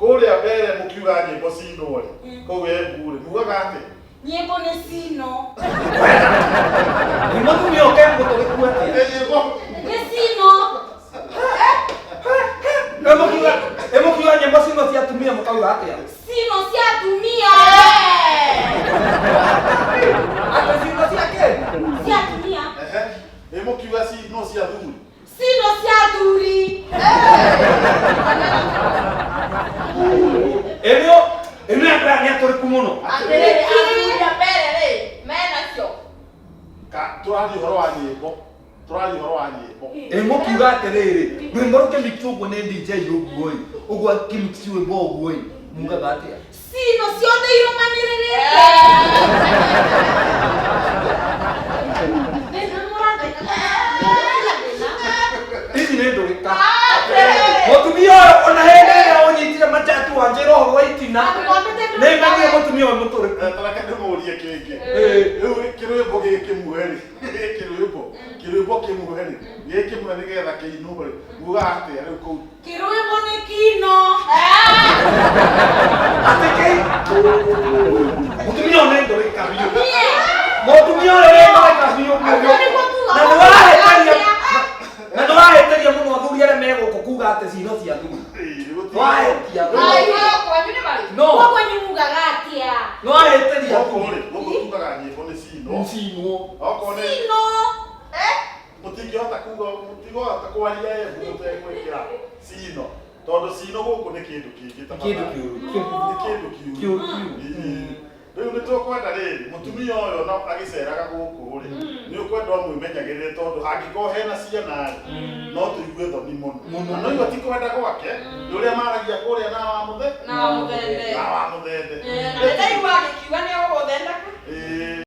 Kũrĩa mbere mũkiuga nyĩmbo cinwo rĩ, kũu Embu rĩ, mugaga atĩa? Nyĩmbo nĩ cino. Nĩ mũtumia ũke mũtũrĩku atĩa? Ĩ nyĩmbo Nĩ cino. Ĩ mũkiuga nyĩmbo cino cia atumia mũkauga atĩa? Cino cia atumia. Atĩ cino cia kĩ? Cia atumia. Ehe. Ĩ mũkiuga cinwo cia athuri? Cino cia athuri. Ĩnĩo ĩnĩo andũ aya nĩ atũrĩku mũno. Atĩrĩrĩ, athuri a mbere rĩ, menacio. Ka tũraria ũhoro wa nyĩmbo. Tũraria ũhoro wa nyĩmbo. Ĩ mũkiuga atĩrĩrĩ, rwĩmbo rũkĩmix ũguo nĩ DJ ũguo ĩ, ũguo akĩmix rwĩmbo ũguo ĩ, mugaga atĩa? Cino ciothe irũmanĩrĩrĩte. Thĩna mũratheka. Thĩna. Ici nĩ ndũrĩka. Mũtumia ũyũ ona hĩndĩ ĩrĩa ũnyitire matatu wa njĩra ũhoro wa itina, nĩ menire mũtumia ũyũ mũtũrĩku. Eh, ta reke ndĩmũrie kĩngĩ. Ĩ. Rĩu kĩrwĩmbo gĩkĩmwe rĩ, kĩrwĩmbo, kĩrwĩmbo kĩmwe rĩ, gĩkĩmwe nĩgetha kĩinwo rĩ, mugaga atĩa rĩu kũu? Kĩrwĩmbo nĩ kino. Atĩ kĩ? Mũtumia ũyũ nĩ ndũrĩka biũ. Mũtumia ũyũ nĩ ndũrĩka biũ biũ. Na nĩ wahĩtĩria na nĩ wahĩtĩria mũno athuri arĩa me gũkũ kuga atĩ cino cia athuri. Ĩ, gũtirĩ. Wahĩtia. Kwanyu nĩ marĩ? No. Koguo nĩ mugaga atĩa? Nĩ wahĩtĩria Gũkũ rĩ, gũkũ tugaga nyĩmbo nĩ cinwo. Cinwo. Okorwo nĩ Cino. mũtingĩhota kuga mũtingĩhota kwaria Embu mũtegwĩkĩra cino tondũ cino gũkũ nĩ kĩndũ kĩngĩ ta Kĩndũ kĩũru. Nĩ kĩndũ kĩũru. Kĩũru biũ. Ĩĩ. Rĩu nĩ tũkwenda rĩrĩ mũtumia ũyũ no agĩceraga gũkũ rĩ nĩ ũkwenda ũmwĩmenyagĩrĩre tondũ hangĩkorwo hena ciana rĩ no tũigue thoni mũno. Mũno. Na no igua ti kwenda gwake nĩ ũrĩa maragia kũrĩa na wa mũthe Na wa mũthende. na wa mũthende. Na nĩ ndaigua agĩkiuga nĩ ũgũthenda. Ĩĩ.